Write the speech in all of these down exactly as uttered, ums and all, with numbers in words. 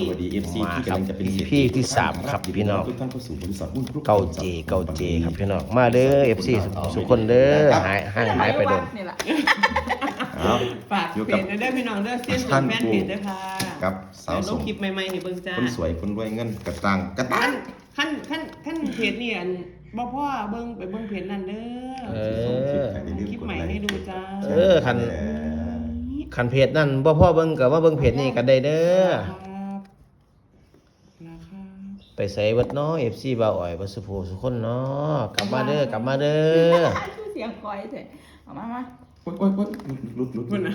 สวัสดี เอฟซี มา ที่ ครับ กำลังจะเป็น อี เศรษ พี ฐี ที่สามครับพี่น้อง ทุกท่านเข้าสู่บริษัทหุ้นกรุ๊ป เก้าเจ เก้าเจ ครับพี่น้อง มาเด้อ เอฟซี สุคนเด้อ หายห่างหายไปโดน เอา ฝาก อยู่ เพ กับ จนะเด้อพี่น้องเด้อเซียน ท่าน แฟนเพจด้วยค่ะ กับสาว เดี๋ยวล ส่ ง ง คลิปใหม่ๆให้เบิ่งจ้า คนสวยคนรวยเงินกระตังกระตั ขั้ ง นขั้นขั้นขั้นเพจนี่อันบ่พ่อเบิ่งไปเบิ่งเพจนั่นเด้อ เออ คลิปใหม่ให้ดูจ้า เออคัน คันเพจนั่นบ่พ่อเบิ่งก็มาเบิ่งเพจนี่กันได้เด้อ ครับนะครับ ไปใส่เบิดเนาะ เอฟซี บ่าวอ้อยบ่สุภูสุคนเนาะ กลับมาเด้อกลับมาเด้อ คือเสียงคอยเถอะเอามามา โอ๊ยโอ๊ยโอ๊ยหลุดหลุดหลุด มันน่ะ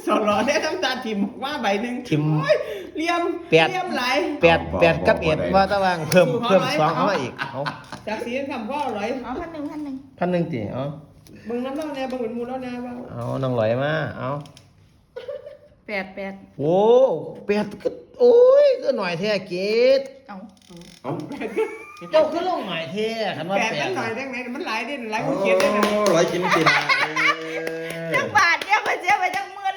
สลอได้น้ำตาถิ่มว่าใบหนึ่ง ถิ่ม โอ้ยเลี่ยม แปด เลี่ยมไหล แปดแปดกับเอ็ดว่าตะวางเพิ่มเพิ่มสองเอามาอีกเอา จากสีคำพ่ออร่อย เอาพันหนึ่งพันหนึ่ง พันหนึ่งติเอา เบิ่งน้ำเล่าแน่เบิ่งเป็นหมูเล่าแน่ว่า เอาน้องลอยมาเอา แปดแปด โอ้แปดก็โอ้ยก็หน่อยแท้เกด เอา เอา เจ้าก็ลงหน่อยแท้คันว่า แปด แป มั ด นหน่อยได้ไหมมันหลายเด่นหลายคนเขียนได้ไหม โอ้ร้อยกินสินะเออ จักบาทเนี่ยไปเสียไปจักหมื่น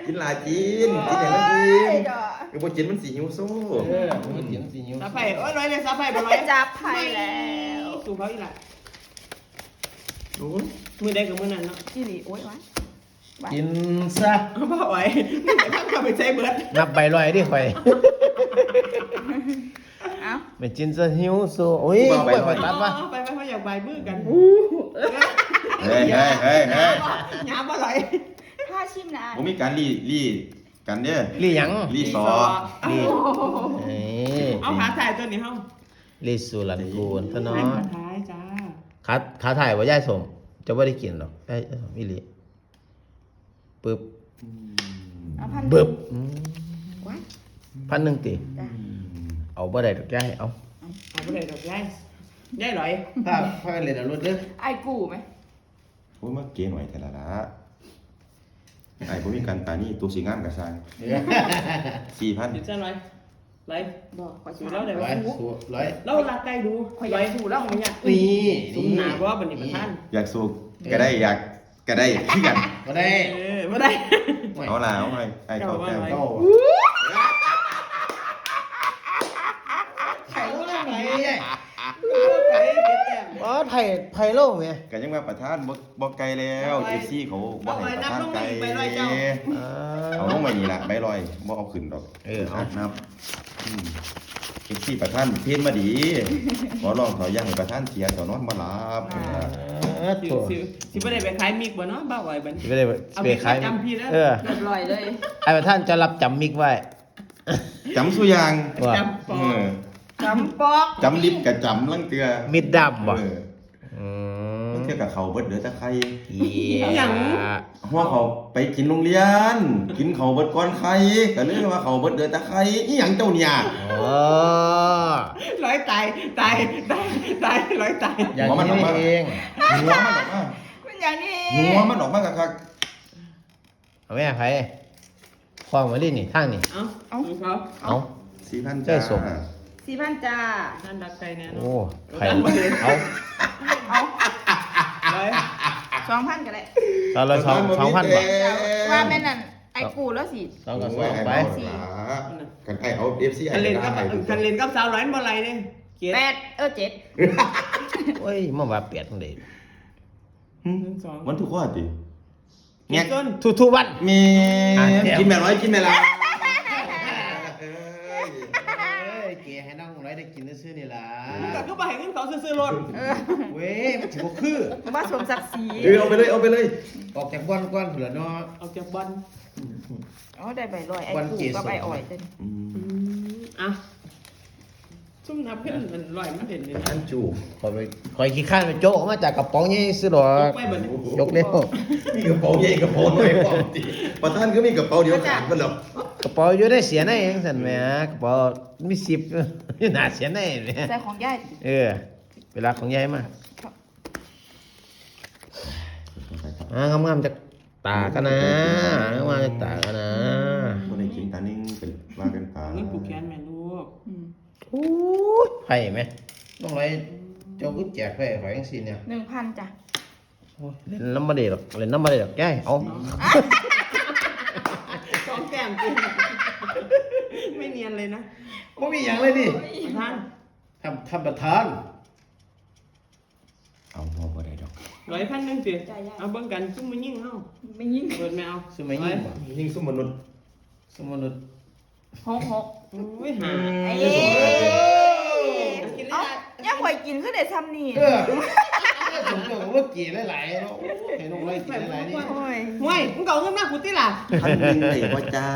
กินหลายกินกินอย่างนั้นกินคือพอกินมันสีหิวโซ่ เออมันเสียงสีหิว สาไผ่โอ้ยร้อยเลยสาไผ่บ่ร้อย จับไพ่แล้ว สู่เขาอีกละ โอ้ย มือได้กับมือนั้นเนาะ อีหลีโอ้ยวะ กินซะ เอาพ่อไหวนี่จะข้ามไปใช้เบิร์ด นับใบลอยดิข่อย เอา ไม่กินซะหิวโซ่โอ้ยข่อยข่อยตัดวะ ไปไปพ่ออยากใบมือกัน เฮ้ยเฮ้ยเฮ้ยเฮ้ย หยาบอร่อย ถ้าชิมนะ ผมมีการรีรีกันเด้อ รีหยัง รีสอ รี เอ้ย เอาขาถ่ายตัวนี้เฮา รีสุรันกูนซะเนาะ เป็นขาท้ายจ้า ขาขาถ่ายว่ายายสมจะไม่ได้กินหรอกยายสมอีหลีปึ๊บ เอาพัน บึบอืม ว้าย พันหนึ่งติ จ้ะ เอาบ่ได้ดอกยายเอา เอาไปเลยดอกยายยายลอย ถ้าพากันเล่นเอารถเด้อ ไอ้กูไหม โอ้ยมาเก๋หน่อยแต่ละละไอ้ผมมีการปานี่ตัวสีงามกับซาง เออ สี่พัน หยุดซะลอยลอย บอกขอ สู สาม เล่าได้ ร้ ว่า อยสูร้อย เล่ารักใกล้ดู ขออยากสูเล่า ไม่อยาก นี่ สุมหนาเพราะว่าเป็นนิพพาน อยากสูบก็ได้อยากก็ได้ขี้กัน ก็ได้ เออไม่ได้ เอาล่ะเอาไงไอ้เขาแก้ว เก้า ไผ่โลกไหนเนี่ย ไปเก็บแต้ม อ๋อไผ่ไผ่โลกไหม กันยังว่าประธานบ่บ่ไกลแล้วเอฟซีเขาบ่ให้ประธานไกล อ่า เอาลงไปนี่ละใบลอยบ่เอาขึ้นดอก เออเอา นับเอฟซีประธานเพี้ยนมาดีขอร้องเขาอย่าให้ประธานเสียเขานอนมาหลับ เออ สิ ตัว สิสิไม่ได้ไปขายมิกบ่เนาะบ้าไหวบัน จะไม่ได้ เอา ไป มิก ขาย จำพี่แล้ว เออ เรียบร้อยเลย ไอ้ประธานจะรับจำมิกไว้ จำสุยาง ว่า จำปอ เออ จำปอก จำลิบกับจำลังเตือ มิดดำบ่ เออ อืม เทื่อกับเขาเบิดเหลือแต่ไข่ เยี่ย หัวเขาไปกินโรงเรียน กินเขาเบิดก้อนไข่ก็เลยว่าเขาเบิดเหลือแต่ไข่อีหยังเจ้าเนี่ย เออ ร้อยตายตายตายตายร้อยตาย อย่างนี้นี่เอง หัวมันออกมา เป็นอย่างนี้ หัวมันออกมาคัก เอาแม่ไผ่คล้องมาดินี่ทางนี่ เอาเอาของเขา เอา ๆสี่พัน ได้ จ้า ส่ง สี่พันจ้า ท่านรักไกลแน่ โอ้ เนาะ ไผ่เอา ร้อย สองพันก็ได้ ตอนละสองสองพันบาท ว่าแม่นั่นไอ้กูแล้วสิ สองกับสองไป โยอ้เอาละกันไอ้เอาเอฟซี คันเล่นกับคันเล่นกับสาวร้อยบ่ไรเนี่ยเจ็ด แปดเออเจ็ด โอ้ยมาว่าแปดเลย หนึ่งสอง มันทุกข้อติ เจ็ดจน ทุกทุกๆวัน มี อ่ะเดี๋ยว กินแม่ร้อยกินแม่ละ เอ้ยเก๋ให้น้องร้อยได้กินซื่อๆนี่ล่ะ มึงกับก็ไปให้เงินเขาซื้อๆรถ เออ เว้ยมันถือว่าคือ ว่าสมศักดิ์ศรี เดี๋ยวเอาไปเลยเอาไปเลย ออกจากบ้านก่อนเผื่อเนาะ ออกจากบอล อ๋อได้ใบลอยไอ้กูกับไอ้อ้อยจ้ะ อืม อืมอ่ะซุ่มนับขึ้นมันลอยมันเด่นเลย ประธานจู คอยไปคอยขี้ข้านไปโจ๊ะออกมาจากกระป๋องใหญ่ซื้อดอก ไปบัดนี้ ยกเร็ว มีกระเป๋าใหญ่กระเป๋าน้อยพร้อมติประธานก็มีกระเป๋าเดียวกันมันหรอก กระเป๋าอยู่ในเสียในเองสันแหมกระเป๋ามีสิบอยู่หน้าเสียในแหม ใส่ของยาย เออ เวลาของยายมาอ่างามๆจากตากันนะงามๆจากตากันนะ คนในกินตานิ่งเป็นว่ากันไป เงินผูกแขนแม่ลูก อืม โอ้ยไผ่ไหมต้องไรเจ้าก็แจกไผ่ไผ่ยังสิเนี่ย หนึ่งพันจ้ะ โอ้ยเล่นน้ำมาเด็ดหรอกเล่นน้ำมาเด็ดหรอกแกเอา สองแก้มจริง เนียนเลยนะ บ่มีหยังเลยนี่ ประธาน ท่านท่านประธาน เอาบ่บ่ได้ดอก ร้อยพันหนึ่งสิเอาเบิ่งกันซุ่มมายิ่งเฮา ไม่ยิ่ง เปิดแมว ซุ่มมายิ่งบ่ ยิ่งซุ่มมนุษย์ ซุ่มมนุษย์ หกหก อุ้ยหา เอ้ยเอายังหอยกินขึ้นได้ซ้ำนี่ เออสมเกิดว่าเก๋หลายๆเนาะโอ้ยให้น้องไล่เก๋หลายๆนี่ โอ้ย ห่วยมึงก็เอาเงินมากูติล่ะ พันหนึ่งได้บ่จ้า